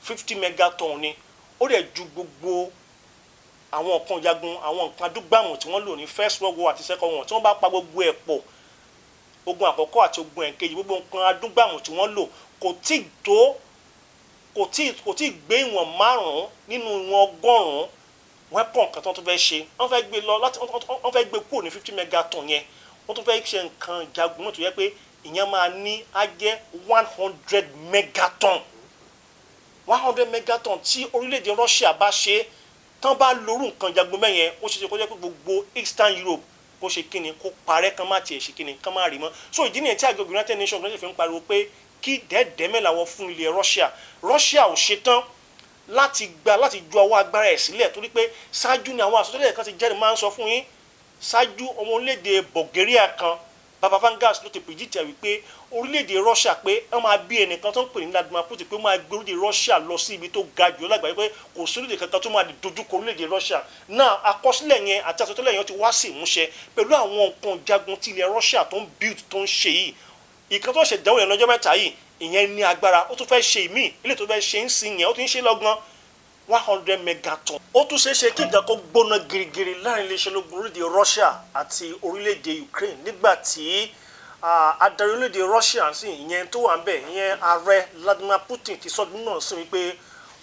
50 megaton ni. Ó dẹ̀ ju gbogbo àwọn nǹkan jagun, àwọn nǹkan adúgbàmù tí wọ́n lò ní First World War àti Second World War, tí wọ́n bá pa gbogbo ẹ̀ pọ̀, ogun àkọ́kọ́ àti ogun ẹ̀kejì, gbogbo nǹkan adúgbàmù tí wọ́n lò kò tí tó kò tí gbé ìwọ̀n 5 nínú ìwọ̀n 100 weapon kan tó tún fẹ́ ṣe. Wọ́n fẹ́ gbé lọ láti wọ́n fẹ́ gbé kúrò ní 50 megaton yẹn, wọ́n tún fẹ́ ṣe nǹkan jagun náà tó yẹ pé ìyẹn máa ní á jẹ́ 100 megaton. 100 megaton tí orílẹ̀-èdè Russia bá ṣe tán, bá lórú nǹkan jagun mẹ́yẹn, ó ṣe é ṣe kó jẹ́ pé gbogbo Eastern Europe kó ṣe kíni, kó parẹ́, kán má tiẹ̀ ṣe kíni, kán má rí mọ́. So ìdí nìyẹn tí àjọ United Nations ló ṣe fi ń pariwo pé kí dẹ́ẹ̀dẹ́mẹ́ làwọn fún ilẹ̀ Russia. Russia ò ṣetán láti gba láti ju ọwọ́ agbára ẹ̀ sílẹ̀, torí pé ṣáájú ni àwọn àsọtẹ́lẹ̀ kan ti jáde, máa ń sọ fún yín ṣáájú. Ọmọ orílẹ̀-èdè Bulgaria kan, Baba Vangas, ló ti predict ẹ̀ wípé orílẹ̀-èdè Russia, pé wọ́n máa bí ẹnìkan tó ń pè ní Vladimir Putin, pé ó máa gbé orílẹ̀-èdè Russia lọ sí ibi tó ga jù lágbàáyé, pé kò sí orílẹ̀-èdè kankan tó máa dojúkọ orílẹ̀-èdè Russia náà. Àkọsílẹ̀ yẹn àti àsọtẹ́lẹ̀ yẹn ti wá sí ìmúṣẹ pẹ̀lú àwọn nǹkan jagun tí ilẹ̀ Russia tó ń build, tó ń ṣe yìí. Ìkan tó ṣe dánwò yẹn lọ́jọ́ 3 yìí, ìyẹn ní agbára. Ó tún fẹ́ ṣe ìmíì, ilé tó fẹ́ ṣe ń sìn yẹn, ó ti ń ṣe lọ́gán, 100 megaton. Ó tún ṣeé ṣe kí nǹkan kó gbóná girigiri láàrin iléeṣẹ́ ológun orílẹ̀-èdè Russia àti orílẹ̀-èdè Ukraine, nígbà tí adarí orílẹ̀-èdè Russia sì, ìyẹn tó wà ń bẹ̀, ìyẹn ààrẹ Vladimir Putin, ti sọdún náà sí wípé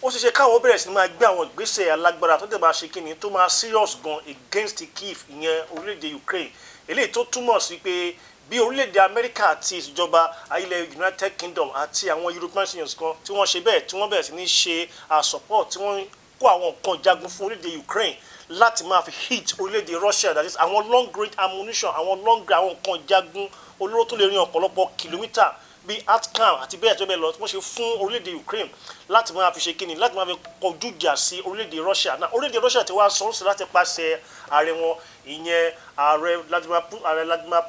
ó ṣeé ṣe káwọn bẹ̀rẹ̀ sí ní máa gbé àwọn ìgbésẹ̀ alágbára tó dẹ̀ máa ṣe kíni, tó máa serious gan against Kiev, ìyẹn orílẹ̀-èdè Ukraine. Eléyìí tó túmọ̀ sí pé bí orílẹ̀-èdè Amẹ́ríkà àti ìjọba ilẹ̀ United Kingdom àti àwọn European Union kan tí wọ́n ṣe bẹ́ẹ̀, tí wọ́n bẹ̀rẹ̀ sí ní ṣe support, tí wọ́n kó àwọn nǹkan jagun fún orílẹ̀-èdè Ukraine láti máa fi hit orílẹ̀-èdè Russia, that is àwọn long range ammunition, àwọn long range, àwọn nǹkan jagun olóró tó lè rin ọ̀pọ̀lọpọ̀ kìlómítà bíi ATACMS àti bẹ́ẹ̀ tó bẹ́ẹ̀ lọ, tí wọ́n ṣe fún orílẹ̀-èdè Ukraine láti máa fi ṣe kíni, láti máa fi kọjú ìjà sí orílẹ̀-èdè Russia náà. Orílẹ̀-èdè Russia ti wá sọ ọ́n sí láti pàṣẹ ààrẹ wọn, ìyẹn ààrẹ Vladimir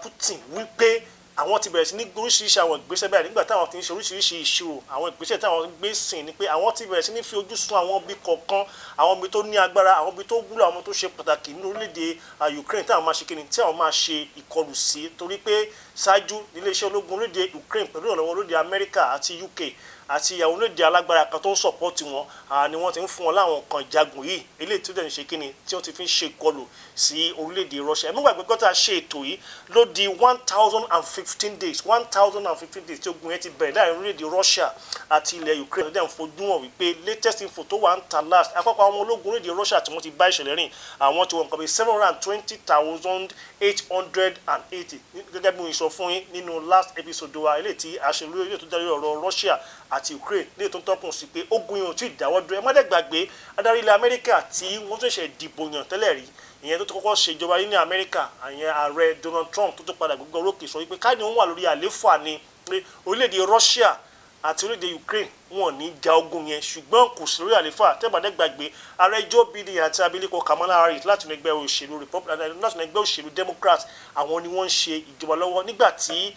Putin, wípé àwọn ti bẹ̀rẹ̀ sí ní oríṣiríṣi àwọn ìgbésẹ̀ báyìí nígbà táwọn ti ń ṣe oríṣiríṣi ìṣirò. Àwọn ìgbésẹ̀ táwọn gbé sìn ni pé àwọn ti bẹ̀rẹ̀ sí ní fi ojú sun àwọn ibi kọ̀ọ̀kan, àwọn ibi tó ní agbára, àwọn ibi tó wúlò, àwọn tó ṣe pàtàkì nínú orílẹ̀-èdè Ukraine, táwọn máa ṣe kíni, tí àwọn máa ṣe ìkọlù sí, torí pé ṣáájú iléeṣẹ́ ológun orílẹ̀-èdè Ukraine, pẹ̀lú ìrànlọ́wọ́ orílẹ̀-èdè Amẹ́ríkà àti UK àti àwọn orílẹ̀-èdè alágbára kan tó ń support wọn, ni wọ́n ti ń fún wọn láwọn nǹkan jagun yìí, eléyìí tó dẹ̀ ń ṣe kíni, tí wọ́n ti fi ń ṣe ìkọlù sí orílẹ̀-èdè Russia. Ẹ mú gbàgbé gọ́tà ṣe ètò yìí ló di 1,015 days, 1,015 days tí ogun yẹn ti bẹ̀rẹ̀ láàrin orílẹ̀-èdè Russia àti ilẹ̀ Ukraine. Ló dẹ̀ ń fojú hàn wípé latest info tó wà ń ta last, àkọ́kọ́ àwọn ológun orílẹ̀-èdè Russia tí wọ́n ti bá ìṣẹ̀lẹ̀ rìn, àwọn tí wọ́n nǹkan bíi 720,880, gẹ́gẹ́ bí mo sọ fún yín nínú last episode wa, eléyìí tí a ṣe lórí eléyìí tó darí ọ̀rọ̀ Russia àti Ukraine, léyìí tó ń tọ́kùn sí pé ogun yẹn ò tí ì dáwọ́ dúró. Ẹ má dẹ̀ gbàgbé, adarí ilẹ̀ Amẹ́ríkà tí wọ́n tún ṣẹ̀ dìbò yàn tẹ́lẹ̀ rí, ìyẹn tó ti kọ́kọ́ ṣèjọba ní Amẹ́ríkà, àyẹn ààrẹ Donald Trump tó tún padà gbogbo orókè, sọ wípé káàdì òun wà lórí àléfà ni pé orílẹ̀-èdè Russia àti orílẹ̀-èdè Ukraine wọn ò ní ja ogun yẹn, ṣùgbọ́n kò sí lórí àléfà. Tẹ́gbàdẹ́ gbàgbé, ààrẹ Joe Biden àti abilékọ Kamala Harris láti inú ẹgbẹ́ òṣèlú Republican, láti inú ẹgbẹ́ òṣèlú Democrat, àwọn ni wọ́n ń ṣe ìjọba lọ́wọ́ nígbà tí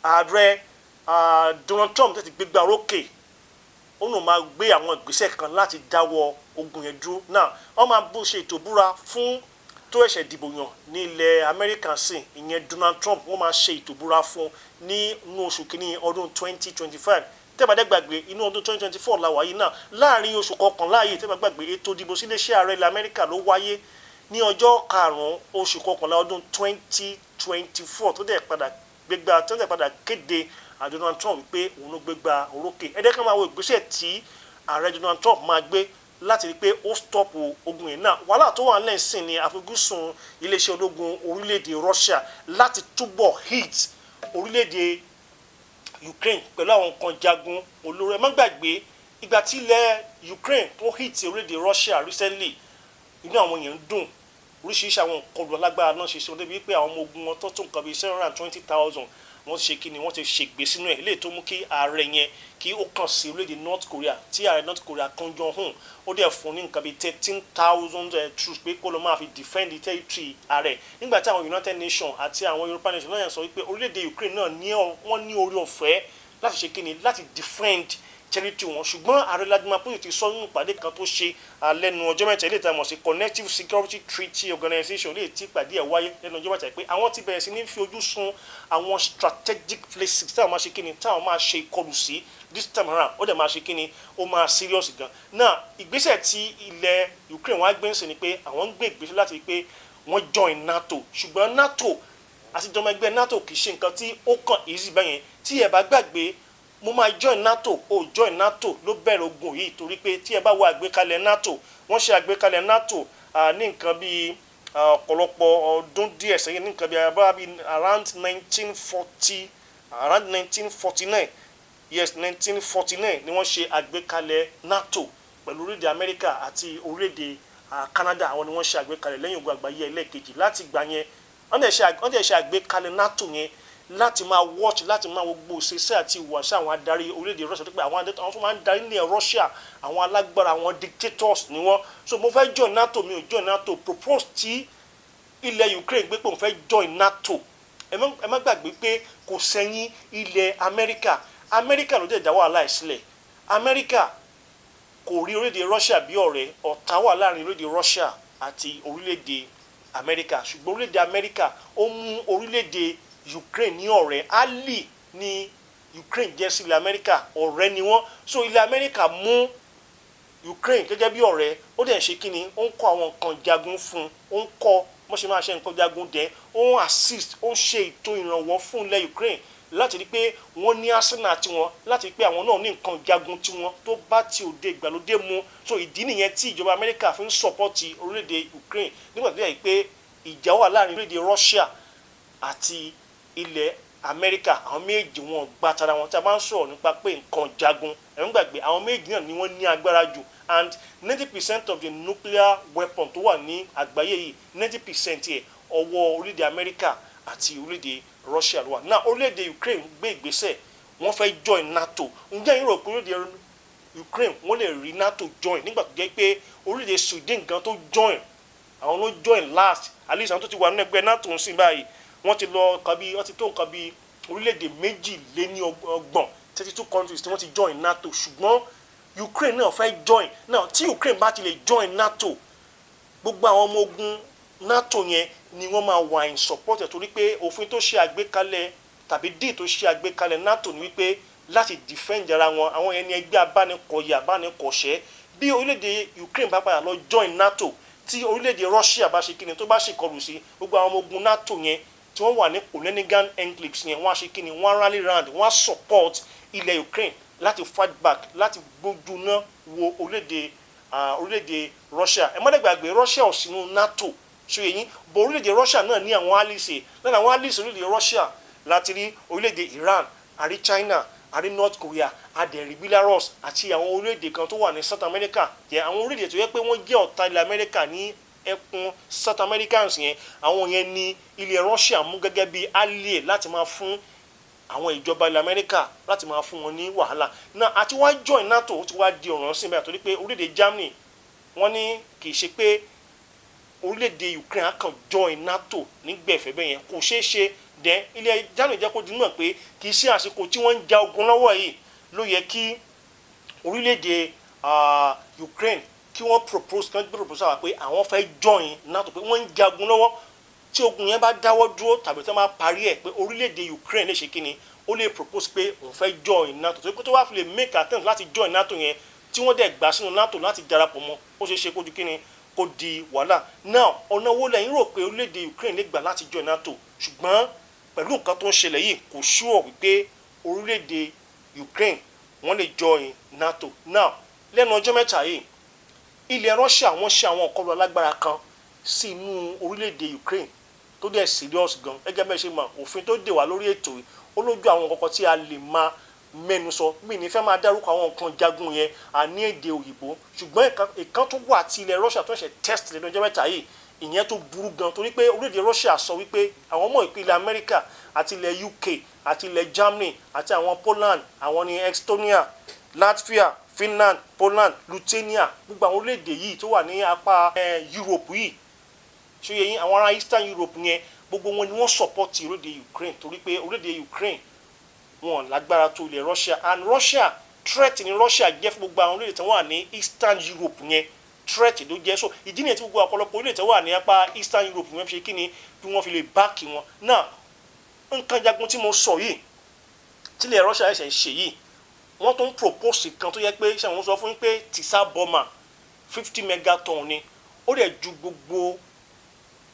ààrẹ Donald Trump tètè gbégbá orókè. Ó nù máa gbé àwọn ìgbésẹ̀ kan láti dáwọ́ ogun yẹn dúró náà. Wọ́n máa bó ṣe ètò búra fún tó ẹ̀ṣẹ̀ dìbò yàn ní ilẹ̀ Amẹ́ríkà sí, ìyẹn Donald Trump. Wọ́n máa ṣe ètò búra fún ní inú oṣù kìíní ọdún 2025. Tẹ́bàdẹ́ gbàgbé, inú ọdún 2024 la wà yìí náà, láàrin oṣù kọkànlá yìí. Tẹ́bà gbàgbé, ètò ìdìbò sí iléeṣẹ́ ààrẹ ilẹ̀ Amẹ́ríkà ló wáyé ní ọjọ́ 5 oṣù kọkànlá ọdún 2024, tó dẹ̀ padà gbégbá, tó dẹ̀ padà kéde Donald Trump wípé òun ló gbégbá orókè. Ẹ ká máa wo ìgbésẹ̀ tí ààrẹ Donald Trump máa gbé láti rí i pé ó stop ogun yẹn náà. Wàhálà tó wà nílẹ̀ sìn ní àfojúsùn iléeṣẹ́ ológun orílẹ̀-èdè Russia láti túbọ̀ hit orílẹ̀-èdè Ukraine pẹ̀lú àwọn nǹkan jagun olóró. Ẹ má gbàgbé, ìgbà tí ilẹ̀ Ukraine tó hit orílẹ̀-èdè Russia recently, inú àwọn èèyàn ń dùn. Oríṣiríṣi àwọn nǹkan alágbára náà ṣe ṣe débi wípé àwọn ọmọ ogun wọn tó tó nǹkan bíi 720,000, wọ́n ti ṣe kí ni, wọ́n ti ṣègbè sínú ẹ̀, eléyìí tó mú kí ààrẹ yẹn kí ó kàn sí orílẹ̀-èdè North Korea, tí ààrẹ North Korea Kim Jong-un ó dẹ̀ fún ní nǹkan bíi 13,000 troops pé kó lọ máa fi defend the territory ààrẹ, nígbà tí àwọn United Nations àti àwọn European Nations náà yẹn sọ wípé orílẹ̀-èdè Ukraine náà ní wọ́n ní orí ọ̀fẹ́ láti ṣe kí ni, láti defend territory wọn. Ṣùgbọ́n ààrẹ Vladimir Putin ti sọ nínú ìpàdé kan tó ṣe lẹ́nu ọjọ́ 3, ilé ìtamọ̀ sí Collective Security Treaty Organization, lè tí ìpàdé ẹ̀ wáyé lẹ́nu ọjọ́ 3, pé àwọn ti bẹ̀rẹ̀ sí ní fi ojú sun àwọn strategic places táwọn máa ṣe kíni, táwọn máa ṣe ìkọlù sí this time around. Ó dẹ̀ máa ṣe kíni, ó máa serious gan. Náà ìgbésẹ̀ tí ilẹ̀ Ukraine wọ́n á gbé ń sìn ni pé àwọn ń gbé ìgbésẹ̀ láti pé wọ́n join NATO. Ṣùgbọ́n NATO àti ìjọba ẹgbẹ́ NATO kì í ṣe nǹkan tí ó kàn easy bẹ́yẹn. Tí ẹ bá gbàgbé, mo máa join NATO, ó join NATO ló bẹ̀rẹ̀ ogun yìí, torí pé tí ẹ bá wo àgbékalẹ̀ NATO, wọ́n ṣe àgbékalẹ̀ NATO ní nǹkan bíi ọ̀pọ̀lọpọ̀ ọdún díẹ̀ sẹ́yìn, ní nǹkan bíi abá bíi around 1940, around 1949, yes, 1949 ni wọ́n ṣe àgbékalẹ̀ NATO pẹ̀lú orílẹ̀-èdè Amẹ́ríkà àti orílẹ̀-èdè Canada. Àwọn ni wọ́n ṣe àgbékalẹ̀ lẹ́yìn Ogun Àgbáyé Ẹlẹ́ẹ̀kejì. Láti gbà yẹn, wọ́n dẹ̀ ṣe àgbékalẹ̀ NATO yẹn láti máa watch, láti máa wo gbogbo ìṣesí àti ìhùwàsí àwọn adarí orílẹ̀-èdè Russia, tó pé àwọn tó máa ń darí ní Russia, àwọn alágbára, àwọn dictators ni wọ́n. So mo fẹ́ join NATO, mi ò join NATO, propose tí ilẹ̀ Ukraine gbé pé òun fẹ́ join NATO, ẹ má gbàgbé pé kò sẹ́yìn ilẹ̀ Amẹ́ríkà. Amẹ́ríkà ló dẹ̀ dá wàhálà ẹ̀ sílẹ̀. Amẹ́ríkà kò rí orílẹ̀-èdè Russia bí ọ̀rẹ́. Ọ̀tá wà láàrin orílẹ̀-èdè Russia àti orílẹ̀-èdè Amẹ́ríkà, ṣùgbọ́n orílẹ̀-èdè Amẹ́ríkà, ó mú orílẹ̀-èdè Ukraine ní ọ̀rẹ́. Ally ní Ukraine jẹ́ sí ilẹ̀ Amẹ́ríkà, ọ̀rẹ́ ni wọ́n. So ilẹ̀ Amẹ́ríkà mú Ukraine gẹ́gẹ́ bí ọ̀rẹ́, ó dẹ̀ ń ṣe kíni, ó ń kọ́ àwọn nǹkan jagun fún un, ó ń kọ́ bó ṣe máa ṣe nǹkan jagun dẹ̀, ó ń assist, ó ń ṣe ètò ìrànwọ́ fún ilẹ̀ Ukraine láti rí pé wọ́n ní arsenal tiwọn, láti rí pé àwọn náà ní nǹkan jagun tiwọn tó bá ti òde ìgbàlódé mu. So ìdí nìyẹn tí ìjọba Amẹ́ríkà fi ń support orílẹ̀-èdè Ukraine nígbà tó yẹ pé ìjà wà láàrin orílẹ̀-èdè Russia àti ilẹ̀ Amẹ́ríkà. Àwọn méjì wọn gba tara wọn. Tí a bá ń sọ̀rọ̀ nípa pé nǹkan jagun, ẹ̀ ń gbàgbé, àwọn méjì náà ni wọ́n ní agbára jù, and 90% of the nuclear weapon tó wà ní àgbáyé yìí, 90% ẹ̀, ọwọ́ orílẹ̀-èdè Amẹ́ríkà àti orílẹ̀-èdè Russia ló wà. Náà orílẹ̀-èdè Ukraine gbé ìgbésẹ̀, wọ́n fẹ́ join NATO. Ǹjẹ́ yín rò pé orílẹ̀-èdè Ukraine wọ́n lè rí NATO join nígbà tó jẹ́ pé orílẹ̀-èdè Sweden gan tó join, àwọn ló join last? At least àwọn tó ti wà nínú ẹgbẹ́ NATO ń sìn báyìí, wọ́n ti lọ nǹkan bí wọ́n ti tó nǹkan bí orílẹ̀-èdè 32, 32 countries tí wọ́n ti join NATO. Ṣùgbọ́n Ukraine náà fẹ́ join. Now, tí Ukraine bá ti lè join NATO, gbogbo àwọn ọmọ ogun NATO yẹn ni wọ́n máa wà in support ẹ̀, torí pé òfin tó ṣe àgbékalẹ̀ tàbí deal tó ṣe àgbékalẹ̀ NATO ni wípé láti defend ara wọn. Àwọn ẹni ẹgbẹ́ abánikọ̀yà, abánikọ̀ṣẹ́. Bí orílẹ̀-èdè Ukraine bá padà lọ join NATO, tí orílẹ̀-èdè Russia bá ṣe kíni, tó bá ṣèkọlù sí, gbogbo àwọn ọmọ ogun NATO yẹn tí wọ́n wà ní Onega enclaves yẹn, wọ́n á ṣe kíni, wọ́n á rally round, wọ́n á support ilẹ̀ Ukraine láti fight back, láti gbójú náà wo orílẹ̀-èdè Russia. Ẹ má dẹ̀ gbàgbé, Russia ò sínú NATO, ṣe yẹn bọ̀. Orílẹ̀-èdè Russia náà ní àwọn allies. Lẹ́nu àwọn allies orílẹ̀-èdè Russia láti rí orílẹ̀-èdè Iran, àrí China, àrí North Korea, adẹ̀rí Belarus àti àwọn orílẹ̀-èdè kan tó wà ní South America yẹn. Àwọn orílẹ̀-èdè tó yẹ pé wọ́n jẹ́ ọ̀tá ilẹ̀ America ní ẹkùn South Americans yẹn, àwọn yẹn ní ilẹ̀ Russia mú gẹ́gẹ́ bí ally láti máa fún àwọn ìjọba ilẹ̀ Amẹ́ríkà, láti máa fún wọn ní wàhálà náà. Àti wá join NATO, ó ti wá di ọ̀ràn sí ìbáyà, torí pé orílẹ̀-èdè Germany, wọ́n ní kì í ṣe pé orílẹ̀-èdè Ukraine á kàn join NATO nígbẹ̀fẹ́ bẹ́ẹ̀ yẹn, kò ṣeé ṣe. Dẹ́ ilẹ̀ Germany jẹ́ kó di mọ̀ pé kì í ṣe àsìkò tí wọ́n ń ja ogun lọ́wọ́ yìí ló yẹ kí orílẹ̀-èdè Ukraine kí wọ́n propose, kí wọ́n gbé proposal wá pé àwọn fẹ́ join NATO, pé wọ́n ń jagun lọ́wọ́. Tí ogun yẹn bá dáwọ́ dúró tàbí tí wọ́n bá parí ẹ̀, pé orílẹ̀-èdè Ukraine lè ṣe kí ni, ó lè propose pé òun fẹ́ join NATO, tó pé tó wá fi lè make attempt láti join NATO yẹn, tí wọ́n dẹ̀ gbà sínú NATO láti darapọ̀ mọ́, ó ṣeé ṣe kó di kí ni, kó di wàhálà. Now, ọ̀nà wo lẹ́yìn rò pé orílẹ̀-èdè Ukraine lè gbà láti join NATO? Ṣùgbọ́n pẹ̀lú nǹkan tó ń ṣẹlẹ̀ yìí, kò sure wípé orílẹ̀-èdè Ukraine wọ́n lè join NATO. Now, lẹ́nu ọjọ́ 3 yìí, ilẹ̀ Russia, wọ́n ṣe àwọn ìkọlù alágbára kan sí inú orílẹ̀-èdè Ukraine tó dẹ̀ serious gan. Gẹ́gẹ́ bẹ́ẹ̀ ṣe mọ̀, òfin tó dè wá lórí ètò yìí, ó lójú àwọn nǹkan tí a lè máa mẹ́nu sọ. Mí ní fẹ́ máa dárúkọ àwọn nǹkan jagun yẹn àní èdè òyìnbó, ṣùgbọ́n ìkan tó wà tí ilẹ̀ Russia tó ń ṣe test lẹ́nu ọjọ́ 3 yìí, ìyẹn tó burú gan, torí pé orílẹ̀-èdè Russia sọ wípé àwọn ọmọ ìpínlẹ̀ Amẹ́ríkà àti ilẹ̀ UK àti ilẹ̀ Germany àti àwọn Poland, àwọn ní Estonia, Latvia, Finland, Poland, Lithuania, gbogbo àwọn orílẹ̀-èdè yìí tó wà ní apá Europe yìí, ṣé yẹn, àwọn ará Eastern Europe yẹn, gbogbo wọn ni wọ́n support orílẹ̀-èdè Ukraine, torí pé orílẹ̀-èdè Ukraine wọn lágbára tó ilẹ̀ Russia, and Russia Threat ni Russia jẹ́ fún gbogbo àwọn orílẹ̀-èdè tó wà ní Eastern Europe yẹn. Threat ló jẹ́. So ìdí nìyẹn tí gbogbo ọ̀pọ̀lọpọ̀ orílẹ̀-èdè tó wà ní apá Eastern Europe yẹn fi ṣe kí ni, bí wọ́n fi lè back wọn náà. Nǹkan jagun tí mo sọ yìí, tílẹ̀ Russia ṣẹ̀ṣẹ̀ ṣe yìí, wọ́n tún propose kan tó yẹ pé ṣé àwọn sọ fún yín pé Tsar Bomba 50 megaton ni. Ó dẹ̀ ju gbogbo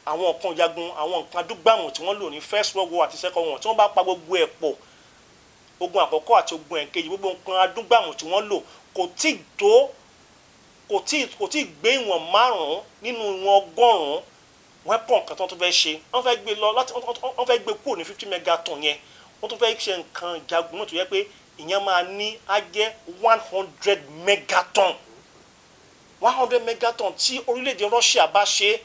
àwọn nǹkan jagun, àwọn nǹkan adúgbàmù tí wọ́n lò ní First World War àti Second World War, tí wọ́n bá pa gbogbo ẹ̀ pọ̀, ogun àkọ́kọ́ àti ogun ẹ̀kejì, gbogbo nǹkan adúgbàmù tí wọ́n lò kò tí tó kò tí gbé ìwọ̀n 5 nínú ìwọ̀n 100 weapon kan tó tún fẹ́ ṣe. Wọ́n fẹ́ gbé lọ láti wọ́n fẹ́ gbé kúrò ní 50 megaton yẹn, wọ́n tún fẹ́ ṣe nǹkan jagun náà tó yẹ pé ìyẹn máa ní á jẹ́ 100 megaton. 100 megaton tí orílẹ̀-èdè Russia bá ṣe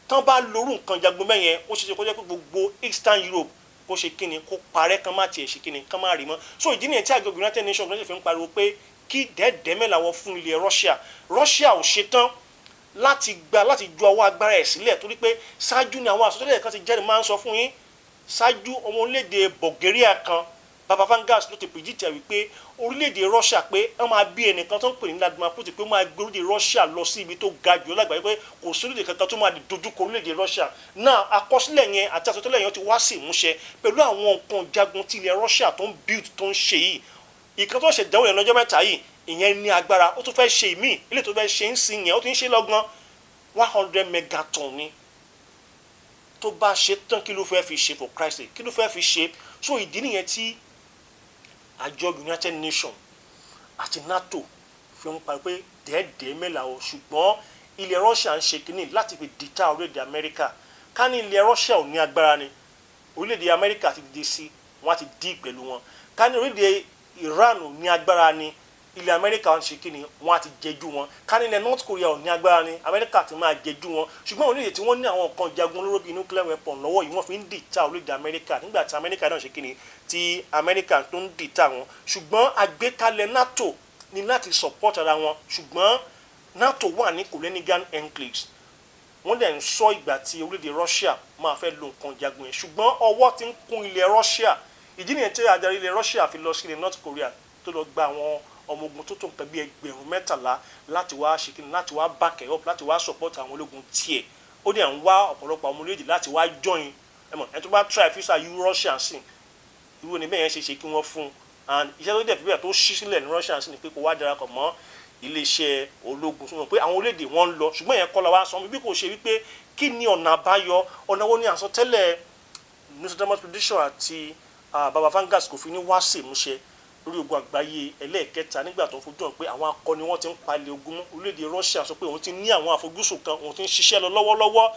tán, bá lórú nǹkan jagun mẹ́yẹn, ó ṣe ṣe kó jẹ́ pé gbogbo Eastern Europe kó ṣe kíni, kó parẹ́, kán má tiẹ̀ ṣe kíni, kán má rí mọ́. So ìdí nìyẹn tí àjọ United Nations ló ṣe fi ń pariwo pé kí dẹ́ẹ̀dẹ́mẹ́ làwọn fún ilẹ̀ Russia. Russia ò ṣetán láti gba, láti ju ọwọ́ agbára ẹ̀ sílẹ̀, torí pé ṣáájú ni àwọn àsọtẹ́lẹ̀ kan ti jáde. Máa ń sọ fún yín, ṣáájú, ọmọ orílẹ̀-èdè Bulgaria kan, Baba Vangas, ló ti predict wípé orílẹ̀-èdè Russia, pé wọ́n máa bí ẹnìkan tó ń pè ní Vladimir Putin, pé ó máa gbé orílẹ̀-èdè Russia lọ sí ibi tó ga jù lágbàáyé, pé kò sí orílẹ̀-èdè kankan tó máa dojúkọ orílẹ̀-èdè Russia náà. Àkọsílẹ̀ yẹn àti àsọtẹ́lẹ̀ yẹn ti wá sí ìmúṣẹ pẹ̀lú àwọn nǹkan jagun tí ilẹ̀ Russia tó ń build, tó ń ṣe yìí. Ìkan tó ṣe dánwò yẹn lọ́jọ́ 3 yìí, ìyẹn ní agbára. Ó tún fẹ́ ṣe ìmíì, ilé tó fẹ́ ṣe ń sìn yẹn, ó ti ń ṣe lọ́gán, 100 megaton ni. Tó bá ṣe tán, kí ló fẹ́ fi ṣe? For Christ sake, kí ló fẹ́ fi ṣe? So ìdí nìyẹn tí àjọ United Nations àti NATO fi ń pa pé dẹ́ẹ̀dẹ́ẹ́ mẹ́la o. Ṣùgbọ́n ilẹ̀ Russia ń ṣe kínní láti fi deter orílẹ̀-èdè Amẹ́ríkà. Ká ní ilẹ̀ Russia ò ní agbára ni, orílẹ̀-èdè Amẹ́ríkà ti dìde sí wọ́n, á ti dí pẹ̀lú wọn. Ká ní orílẹ̀-èdè Iran ò ní agbára ni, ilẹ̀ Amẹ́ríkà ń ṣe kínní, wọ́n á ti jẹjú wọn. Ká ní ilẹ̀ North Korea ò ní agbára ni, Amẹ́ríkà ti máa jẹjú wọn. Ṣùgbọ́n orílẹ̀-èdè tí wọ́n ní àwọn nǹkan jagun olóró bíi nuclear weapon lọ́wọ́ yìí, wọ́n fi ń deter orílẹ̀-èdè Amẹ́ríkà nígbà tí Amẹ́ríkà náà ṣe kínní, tí Amẹ́ríkà tó ń deter wọn. Ṣùgbọ́n àgbékalẹ̀ NATO ní láti support ara wọn. Ṣùgbọ́n NATO wà ní Kaliningrad enclaves, wọ́n dẹ̀ ń sọ ìgbà tí orílẹ̀-èdè Russia máa fẹ́ lo nǹkan jagun yẹn. Ṣùgbọ́n ọwọ́ ti ń kún ilẹ̀ Russia. Ìdí nìyẹn tí adarí ilẹ̀ Russia fi lọ sí ilẹ̀ North Korea, tó lọ gba àwọn ọmọ ogun tó tó nǹkan bí 13,000 láti wá ṣe kíni, láti wá back up, láti wá support àwọn ológun tiẹ̀. Ó dẹ̀ ń wá ọ̀pọ̀lọpọ̀ àwọn orílẹ̀-èdè láti wá join. Ẹ mọ̀, ẹ tó bá try visa u Russia sí, irú ni bẹ́ẹ̀ yẹn ṣe ṣe kí wọ́n fún un. And iṣẹ́ tó dẹ̀ fi bẹ́ẹ̀ tó ṣí sílẹ̀ ní Russia sí ni pé kó wá darapọ̀ mọ́ iléeṣẹ́ ológun tó mọ̀ pé àwọn orílẹ̀-èdè wọn ń lọ. Ṣùgbọ́n ìyẹn kọ́ la wá sọ bí kò ṣe wípé kí ni ọ̀nà àbáyọ, ọ̀nà wo ni àsọtẹ́lẹ̀ Nostradamus prediction àti Baba Vangas kò fi ní wá sí ìmúṣẹ lórí ogun àgbáyé ẹlẹ́ẹ̀kẹta, nígbà tó ń fojú hàn pé àwọn akọni wọn ti ń palẹ̀ ogun mọ́? Orílẹ̀-èdè Russia sọ pé òun ti ní àwọn àfojúsùn kan, òun ti ń ṣiṣẹ́ lọ lọ́wọ́lọ́wọ́,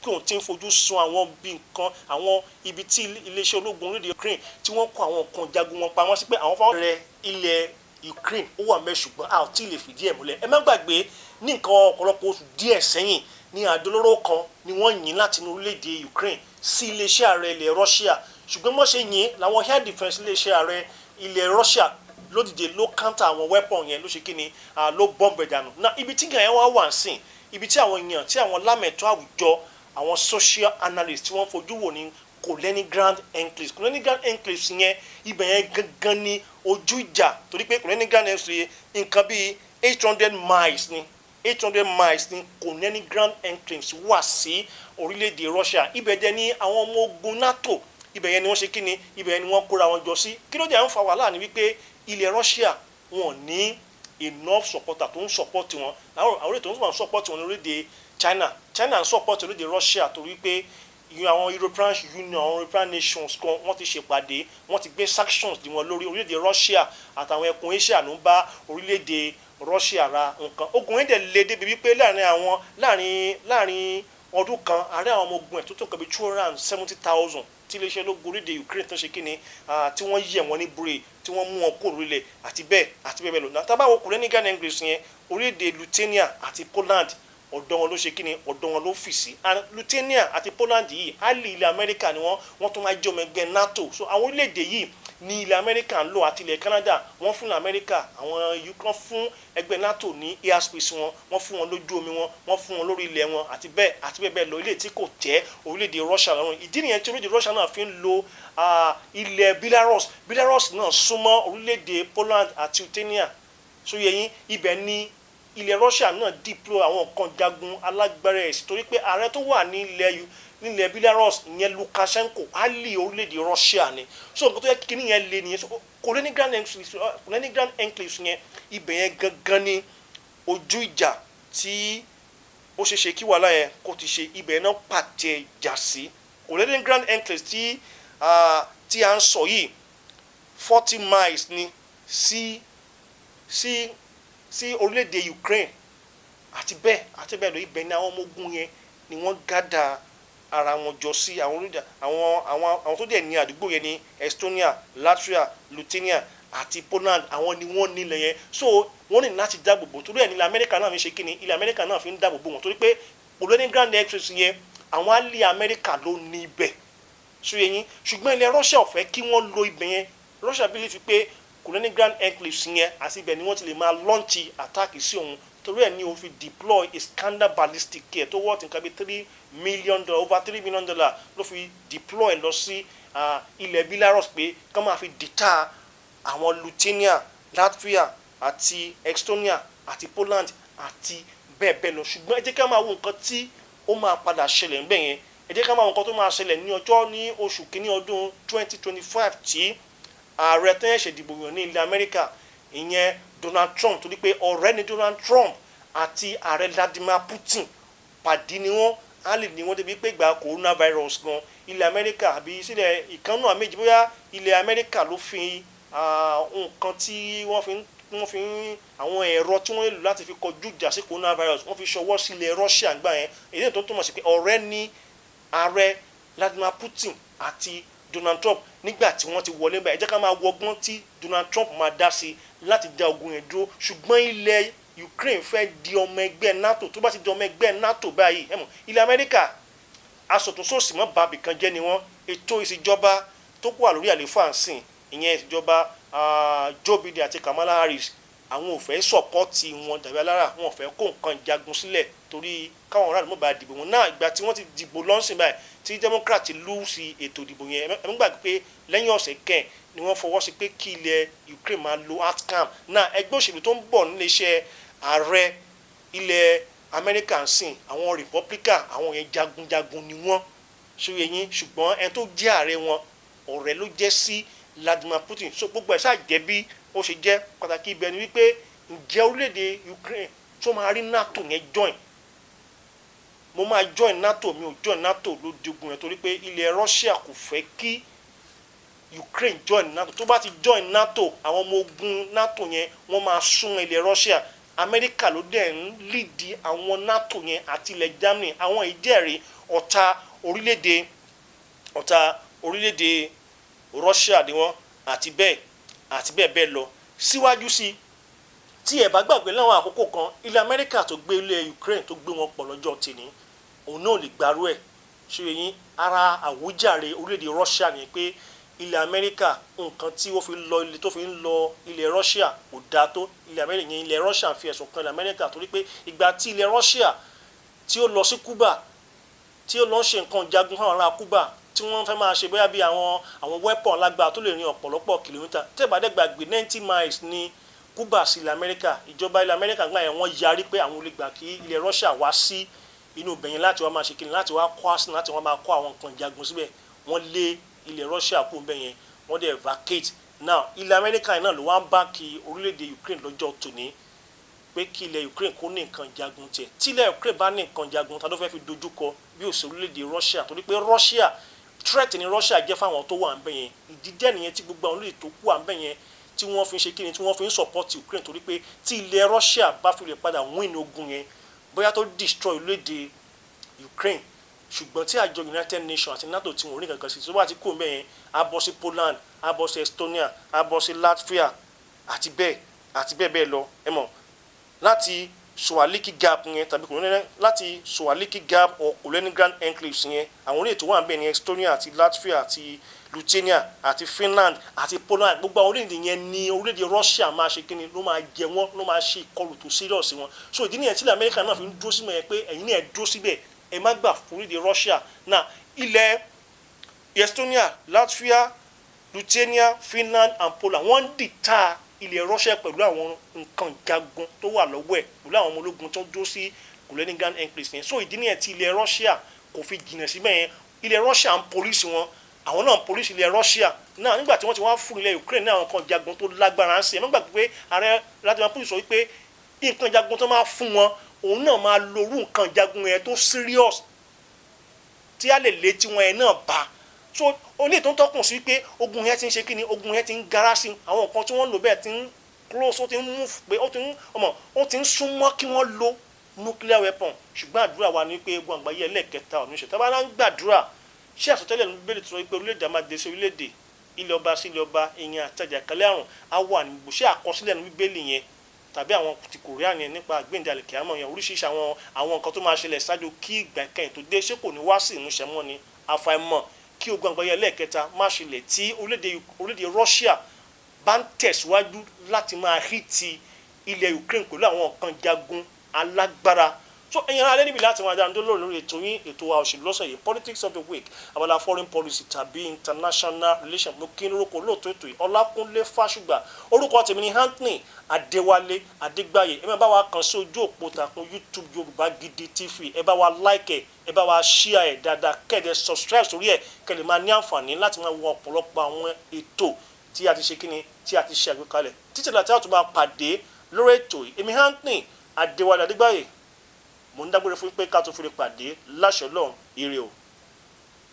kí òun ti ń fojú sun àwọn bí nǹkan, àwọn ibi tí iléeṣẹ́ ológun orílẹ̀-èdè Ukraine tí wọ́n kó àwọn nǹkan jagun wọn pamọ́ sí, pé àwọn fáwọn rẹ ilẹ̀ Ukraine ó wà mẹ́. Ṣùgbọ́n a ò tí ì lè fìdí ẹ̀ múlẹ̀. Ẹ má gbàgbé, ní nǹkan ọ̀pọ̀lọpọ̀ oṣù díẹ̀ sẹ́yìn ní àdólóró kan ni wọ́n yìn láti inú orílẹ̀-èdè Ukraine sí iléeṣẹ́ ààrẹ ilẹ̀ Russia. Ṣùgbọ́n wọ́n ṣe yìn làwọn air defence iléeṣẹ́ ààrẹ ilẹ̀ Russia lódìde ló counter àwọn weapon yẹn, ló ṣe kí ni, ló bọ́m̀bẹ̀ dànù náà. Ibi tí nǹkan yẹn wá wà ń sìn, ibi tí àwọn èèyàn, tí àwọn lámẹ̀tọ́ àwùjọ, àwọn social analysts tí wọ́n fojú wò ní Kaliningrad enclave. Kaliningrad enclave yẹn, ibẹ̀ yẹn gangan ni ojú ìjà, torí pé Kaliningrad enclave, nǹkan bíi 800 miles ni, 800 miles ní Kaliningrad enclave wà sí orílẹ̀-èdè Russia. Ibẹ̀ dẹ̀ ni àwọn ọmọ ogun NATO, ibẹ̀ yẹn ni wọ́n ṣe kí ni, ibẹ̀ yẹn ni wọ́n kóra wọn jọ sí. Kí ló dé à ń fa wàhálà ni wípé ilẹ̀ Russia, wọn ní enough supporter tó ń support wọn. Àwọn orílẹ̀ tó ń support wọn ní orílẹ̀-èdè China. China ń support orílẹ̀-èdè Russia torí pé àwọn European Union, àwọn European nations kan, wọ́n ti ṣèpàdé, wọ́n ti gbé sanctions dí wọn lórí. Orílẹ̀-èdè Russia àtàwọn ẹkùn Asia ló ń bá orílẹ̀-èdè Russia ra nǹkan. Ogun yẹn dẹ̀ le débi wípé láàrin àwọn láàrin láàrin ọdún kan, àárẹ̀ àwọn ọmọ ogun ẹ̀ tó tó nǹkan bíi 270,000 tí iléeṣẹ́ ológun orílẹ̀-èdè Ukraine tó ṣe kíni, tí wọ́n yẹ̀ wọ́n ní bure, tí wọ́n mú wọn kó lórílẹ̀, àti bẹ́ẹ̀ àti bẹ́ẹ̀ bẹ́ẹ̀ lọ. Tá bá wo Kaliningrad enclave yẹn, orílẹ̀-èdè Lithuania àti Poland Ọ̀dọ̀ wọn ló ṣe kí ni, ọ̀dọ̀ wọn ló fì sí. And Lithuania àti Poland yìí, ally ilẹ̀ Amẹ́ríkà ni wọ́n. Wọ́n tún máa jẹ́ ọmọ ẹgbẹ́ NATO. So àwọn orílẹ̀-èdè yìí ní ilẹ̀ Amẹ́ríkà ń lò àti ilẹ̀ Canada. Wọ́n fún Amẹ́ríkà, àwọn Ukraine fún ẹgbẹ́ NATO ní airspace wọn, wọ́n fún wọn lójú omi wọn, wọ́n fún wọn lórí ilẹ̀ wọn, àti bẹ́ẹ̀ àti bẹ́ẹ̀ bẹ́ẹ̀ lọ, ilé tí kò tẹ́ orílẹ̀-èdè Russia lọ́rùn. Ìdí nìyẹn tí orílẹ̀-èdè Russia náà fi ń lo ilẹ̀ Belarus. Belarus náà súnmọ́ orílẹ̀-èdè Poland àti Lithuania. So yẹ yín, ibẹ̀ ni ilẹ̀ Russia náà deploy àwọn nǹkan jagun alágbára ẹ̀ sí, torí pé ààrẹ tó wà nílẹ̀ Belarus, ìyẹn Lukashenko, ally orílẹ̀-èdè Russia ni. So nǹkan tó yẹ kí nìyẹn lé nìyẹn. So Kaliningrad enclaves yẹn, ibẹ̀ yẹn gangan ni ojú ìjà tí ó ṣeé ṣe kí wàhálà yẹn kó ti ṣe. Ibẹ̀ náà pàtẹ ìjà sí. Kaliningrad enclaves tí a ń sọ yìí, 40 miles ni sí orílẹ̀-èdè Ukraine àti bẹ́ẹ̀ àti bẹ́ẹ̀ lọ. Ibẹ̀ ni àwọn ọmọ ogun yẹn ni wọ́n gather ara wọn jọ sí. Àwọn orílẹ̀ àwọn tó dẹ̀ ní àdúgbò yẹn ní Estonia, Latvia, Lithuania àti Poland. Àwọn ni wọ́n nílẹ̀ yẹn, so wọ́n ní láti dáàbò bò. Torí ẹ̀ ní ilẹ̀ Amẹ́ríkà náà fi ṣe kíni, ilẹ̀ Amẹ́ríkà náà fi ń dáàbò bò wọ́n, torí pé Kaliningrad enclaves yẹn, àwọn ally Amẹ́ríkà ló ní ibẹ̀. So yẹn, ṣùgbọ́n ilẹ̀ Russia ò fẹ́ kí wọ́n lo ibẹ̀ yẹn. Russia believe pé Kaliningrad enclaves yẹn àti ibẹ̀ ni wọ́n ti lè máa launch attack sí òun. Torí ẹ̀ ní o fi deploy Iskander ballistic kit tó worth nǹkan bí $3 million, over $3 million, ló fi deploy lọ sí ilẹ̀ Belarus pé kí wọ́n máa fi deter àwọn Lithuania, Latvia àti Estonia àti Poland àti bẹ́ẹ̀ bẹ́ẹ̀ lọ. Ṣùgbọ́n ẹ jẹ́ ká máa wo nǹkan tí ó máa padà ṣẹlẹ̀ ńbẹ̀ yẹn. Ẹ jẹ́ ká máa wo nǹkan tó máa ṣẹlẹ̀ ní ọjọ́ ní oṣù kínní ọdún 2025 tí ààrẹ tó ṣẹ̀ṣẹ̀ dìbò yàn ní ilẹ̀ Amẹ́ríkà, ìyẹn Donald Trump, torí pé ọ̀rẹ́ ni Donald Trump àti ààrẹ Vladimir Putin, pàdé ni wọ́n á lè ní wọ́n débi pé gba coronavirus gan, ilẹ̀ Amẹ́ríkà àbí sílẹ̀ ìkànnù àméjì, bóyá ilẹ̀ Amẹ́ríkà ló fi nǹkan tí wọ́n fi ń àwọn ẹ̀rọ tí wọ́n lè lò láti fi kọjú ìjà sí coronavirus, wọ́n fi ṣọwọ́ sí ilẹ̀ Russia gbà yẹn. Èyí tó túmọ̀ sí pé ọ̀rẹ́ ní ààrẹ Vladimir Putin àti Donald Trump nígbà tí wọ́n ti wọlé báyìí. Ẹ jẹ́ ká máa wọgbọ́n tí Donald Trump máa dá sí láti dá ogun yẹn dúró. Ṣùgbọ́n ilẹ̀ Ukraine fẹ́ di ọmọ ẹgbẹ́ NATO. Tó bá ti di ọmọ ẹgbẹ́ NATO báyìí, ẹ mọ̀ ilẹ̀ Amẹ́ríkà, asọ̀túnṣòsì mọ́ bàbí kan jẹ́ ni wọ́n. Ètò ìṣèjọba tó wà lórí àlééfà ń sìn, ìyẹn ìṣèjọba Joe Biden àti Kamala Harris, àwọn ò fẹ́ support wọn dàbí alára. Wọn ò fẹ́ kó nǹkan jagun sílẹ̀ torí káwọn aráàlú mọ̀ bá dìbò wọn náà. Ìgbà tí wọ́n ti dìbò lọ́sìn báyìí, tí Democrat lose ètò ìdìbò yẹn, ẹ ń gbàgbé pé lẹ́yìn ọ̀sẹ̀ kẹ́ẹ̀ ni wọ́n fọwọ́ sí pé kí ilẹ̀ Ukraine máa lo ATACMS náà. Ẹgbẹ́ òṣèlú tó ń bọ̀ nílé iṣẹ́ ààrẹ ilẹ̀ Amẹ́ríkà ń sìn, àwọn Republican, àwọn yẹn jagunjagun ni wọ́n ṣe yẹn. Ṣùgbọ́n ẹni tó jẹ́ ààrẹ wọn, ọ̀rẹ́ ló jẹ́ sí Vladimir Putin. So gbogbo ẹ̀ ṣáà jẹ́ bí ó ṣe jẹ́. Pàtàkì ibẹ̀ ni wípé, ǹjẹ́ orílẹ̀-èdè Ukraine tó máa rí NATO yẹn join? Mo máa join NATO, mi ò join NATO, ló di ogun yẹn, torí pé ilẹ̀ Russia kò fẹ́ kí Ukraine join NATO. Tó bá ti join NATO, àwọn ọmọ ogun NATO yẹn, wọ́n máa súnmọ́ ilẹ̀ Russia. Amẹ́ríkà ló dẹ̀ ń lead àwọn NATO yẹn àti ilẹ̀ Germany. Àwọn ìjẹ́rìí ọ̀tá orílẹ̀-èdè Russia ni wọ́n, àti bẹ́ẹ̀ àti bẹ́ẹ̀ bẹ́ẹ̀ lọ síwájú sí. Tí ẹ bá gbàgbé, láwọn àkókò kan, ilẹ̀ Amẹ́ríkà tó gbé ilẹ̀ Ukraine, tó gbé wọn pọ̀ lọ́jọ́ tìní, òun náà lè gbarú ẹ̀ ṣe yín. Ara àwíjàre orílẹ̀-èdè Russia ni pé ilẹ̀ Amẹ́ríkà, nǹkan tí ó fi lọ ilẹ̀ tó fi ń lọ ilẹ̀ Russia kò dáa tó. Ilẹ̀ Amẹ́ríkà yẹn, ilẹ̀ Russia fi ẹ̀sùn kan ilẹ̀ Amẹ́ríkà, torí pé ìgbà tí ilẹ̀ Russia tí ó lọ sí Cuba, tí ó lọ ń ṣe nǹkan jagun fún àwọn ará Cuba, tí wọ́n fẹ́ máa ṣe bóyá bí àwọn weapon lágbára tó lè rin ọ̀pọ̀lọpọ̀ kìlómítà. Tẹ́ bá dẹ́ gbàgbé, 90 miles ní Cuba sí ilẹ̀ Amẹ́ríkà. Ìjọba ilẹ̀ Amẹ́ríkà gbà yẹn, wọ́n yarí pé àwọn ò lè gbà kí ilẹ̀ Russia wá sí inú ibẹ̀yẹn láti wá máa ṣe kíni, láti wá kọ́ arsenal, láti wá máa kọ́ àwọn nǹkan jagun síbẹ̀. Wọ́n lé ilẹ̀ Russia kú bẹ́ẹ̀ yẹn, wọ́n dẹ̀ vacate. Now, ilẹ̀ Amẹ́ríkà yẹn náà ló wá ń bá kí orílẹ̀-èdè Ukraine lọ́jọ́ tòní pé kí ilẹ̀ Ukraine kó ní nǹkan jagun tiẹ̀. Tí ilẹ̀ Ukraine bá ní nǹkan jagun, ta ló fẹ́ fi dojú kọ bí ó ṣe orílẹ̀-èdè Russia? Torí pé Russia, threat ni Russia jẹ́ fáwọn tó wà ń bẹ̀ yẹn. Ìdí dẹ́ nìyẹn tí gbogbo àwọn orílẹ̀ tó kú wà ń bẹ̀ yẹn, tí wọ́n fi ń ṣe kíni, tí wọ́n fi ń support Ukraine, torí pé tí ilẹ̀ Russia bá fi lè padà win ogun yẹn, bóyá tó destroy orílẹ̀-èdè Ukraine, ṣùgbọ́n tí àjọ United Nations àti NATO tí wọ́n rí kankan sí, tó bá ti kú mbẹ́ yẹn, á bọ́ sí Poland, á bọ́ sí Estonia, á bọ́ sí Latvia, àti bẹ́ẹ̀ àti bẹ́ẹ̀ bẹ́ẹ̀ lọ. Ẹ mọ̀ láti Suwaliki Gap yẹn tàbí Kaliningrad, láti Suwaliki Gap or Kaliningrad enclaves yẹn, àwọn orílẹ̀ tó wà níbẹ̀ ní Estonia àti Latvia àti Lithuania àti Finland àti Poland. Gbogbo àwọn orílẹ̀-èdè yẹn ní orílẹ̀-èdè Russia máa ṣe kíni, ló máa jẹ wọ́n, ló máa ṣe ìkọlù tó serious sí wọn. So ìdí nìyẹn tí ilẹ̀ Amẹ́ríkà náà fi ń dúró síbẹ̀ yẹn pé ẹ̀yin náà dúró síbẹ̀, ẹ má gbà fún orílẹ̀-èdè Russia náà. Ilẹ̀ Estonia, Latvia, Lithuania, Finland and Poland, wọ́n ń deter ilẹ̀ Russia pẹ̀lú àwọn nǹkan jagun tó wà lọ́wọ́ ẹ̀, pẹ̀lú àwọn ọmọ ológun tó dúró sí Kaliningrad enclave yẹn. So ìdí nìyẹn tí ilẹ̀ Russia kò fi jìnnà síbẹ̀ yẹn. Ilẹ̀ Russia ń police wọn, àwọn náà ń police ilẹ̀ Russia náà. Nígbà tí wọ́n ti wá fún ilẹ̀ Ukraine ní àwọn nǹkan jagun tó lágbára ń sè é, nígbà pé ààrẹ Vladimir Putin sọ wípé nǹkan jagun tó máa fún wọn, òun náà máa lo irú nǹkan jagun yẹn tó serious tí a lè lé tiwọn yẹn náà bá. So oní tó ń tọkùn sí pé ogun yẹn ti ń ṣe kí ni, ogun yẹn ti ń gara sí. Àwọn nǹkan tí wọ́n ń lò bẹ́ẹ̀ ti ń close, ó ti ń move pé ó ti ń ọmọ, ó ti ń súnmọ́ kí wọ́n lo nuclear weapon. Ṣùgbọ́n àdúrà wa ni pé ogun àgbáyé ẹlẹ́ẹ̀kẹta ò ní ṣe. Tábà náà ń gbàdúrà, ṣé àsọtẹ́lẹ̀ ní Bíbélì tó sọ pé orílẹ̀-èdè á máa dé sí orílẹ̀-èdè, ilẹ̀ ọba sí ilẹ̀ ọba, ìyẹn àtàjàkálẹ̀ àrùn á wà ní gbogbo, ṣé àkọsílẹ̀ ní Bíbélì yẹn tàbí àwọn ti Kòríà yẹn nípa àgbéǹde àlìkìyámọ̀ yẹn, oríṣiríṣi àwọn nǹkan tó máa ṣẹlẹ̀ ṣáájú kí ìgbà ìkẹyìn tó dé, ṣé kò ní wá sí ìmúṣẹ mọ́ ni? Àfàìmọ̀ kí ogun àgbáyé ẹlẹ́ẹ̀kẹta má ṣẹlẹ̀ tí orílẹ̀-èdè Russia bá ń tẹ̀síwájú láti máa hit ilẹ̀ Ukraine pẹ̀lú àwọn nǹkan jagun alágbára. So ẹ̀yin ará alẹ́, níbi láti máa dáa lórí lórí ètò yín, ètò wa, òṣèlú lọ́sẹ̀ yìí, Politics of the Week, abala foreign policy tàbí international relations. Mo kí lórúkọ olóòtú ètò yìí, Ọlákúnlé Fásùgbà. Orúkọ tèmi ni Anthony Adéwálé Adégbáyé. Ẹ máa bá wa kàn sí ojú òpó takùn YouTube Yorùbá Gidi TV. Ẹ bá wa like ẹ, ẹ bá wa share ẹ dáadáa, kẹ́ ẹ subscribe sórí ẹ, kẹ́ lè máa ní àǹfààní láti máa wo ọ̀pọ̀lọpọ̀ àwọn ètò tí a ti ṣe kíni, tí a ti ṣe àgbékalẹ̀ títí láti àtúntò máa pàdé lórí ètò yìí. Èmi Anthony Adéwálé Adégbáyé, mo ń dágbére fún pé ká tó fi lè pàdé láṣẹ Ọlọ́run. Ire o.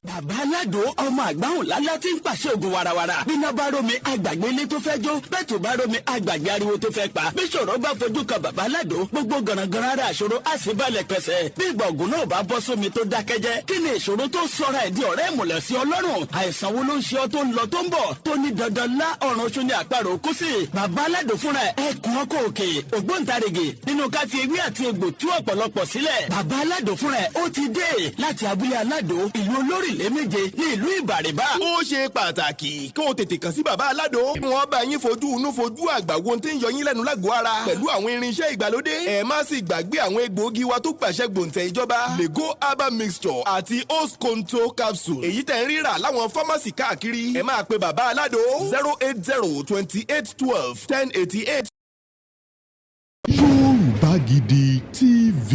Bàbá Aládò, ọmọ àgbáhùn lálá tí ń pàṣẹ ògùn warawara. Bíná bá rómi, àgbàgbé ilé tó fẹ́ jó. Bẹ́ẹ̀ tó bá rómi, àgbàgbé ariwo tó fẹ́ pa. Bí ṣòro bá fojú kan bàbá Aládò, gbogbo gànàgànà ara àṣòro á sì balẹ̀ pẹ̀sẹ̀. Bí ìgbà ògùn náà bá bọ́ sómi tó dákẹ́jẹ́, kí ni ìṣòro tó sọra ẹ̀ di ọ̀rẹ́ ìmùlẹ̀ sí Ọlọ́run? Àìsàn wo ló ń ṣe ọ́ tó ń lọ tó ń bọ̀, tó ní dandan lá ọ̀run oṣù ní àparò kú sí? Bàbá Aládò fúnra ẹ̀ ẹkùn ọkọ̀ òkè, ògbóǹtarìgì nínú ká fi ewé àti egbò tú ọ̀pọ̀lọpọ̀ sílẹ̀. Bàbá Aládò fúnra ẹ̀ ó ti dé láti abúlé Aládò, ìlú olórílẹ̀ méje ní ìlú Ìbàrìbà. Ó ṣe pàtàkì kó o tètè kàn sí bàbá Aládò, kí wọ́n bá yín fojú inú fojú àgbà wo tí ń yọ yín lẹ́nu lágọ̀ọ́ ara pẹ̀lú àwọn irinṣẹ́ ìgbàlódé. Ẹ má sì gbàgbé àwọn egbòogi wa tó gbàṣẹ gbòǹtẹ̀ ìjọba, Lego Herbal Mixture àti Osconto Capsule, èyí tẹ̀ ń rírà láwọn fámásì káàkiri. Ẹ máa pe bàbá Aládò 08028121088. Yorùbá Gidi TV.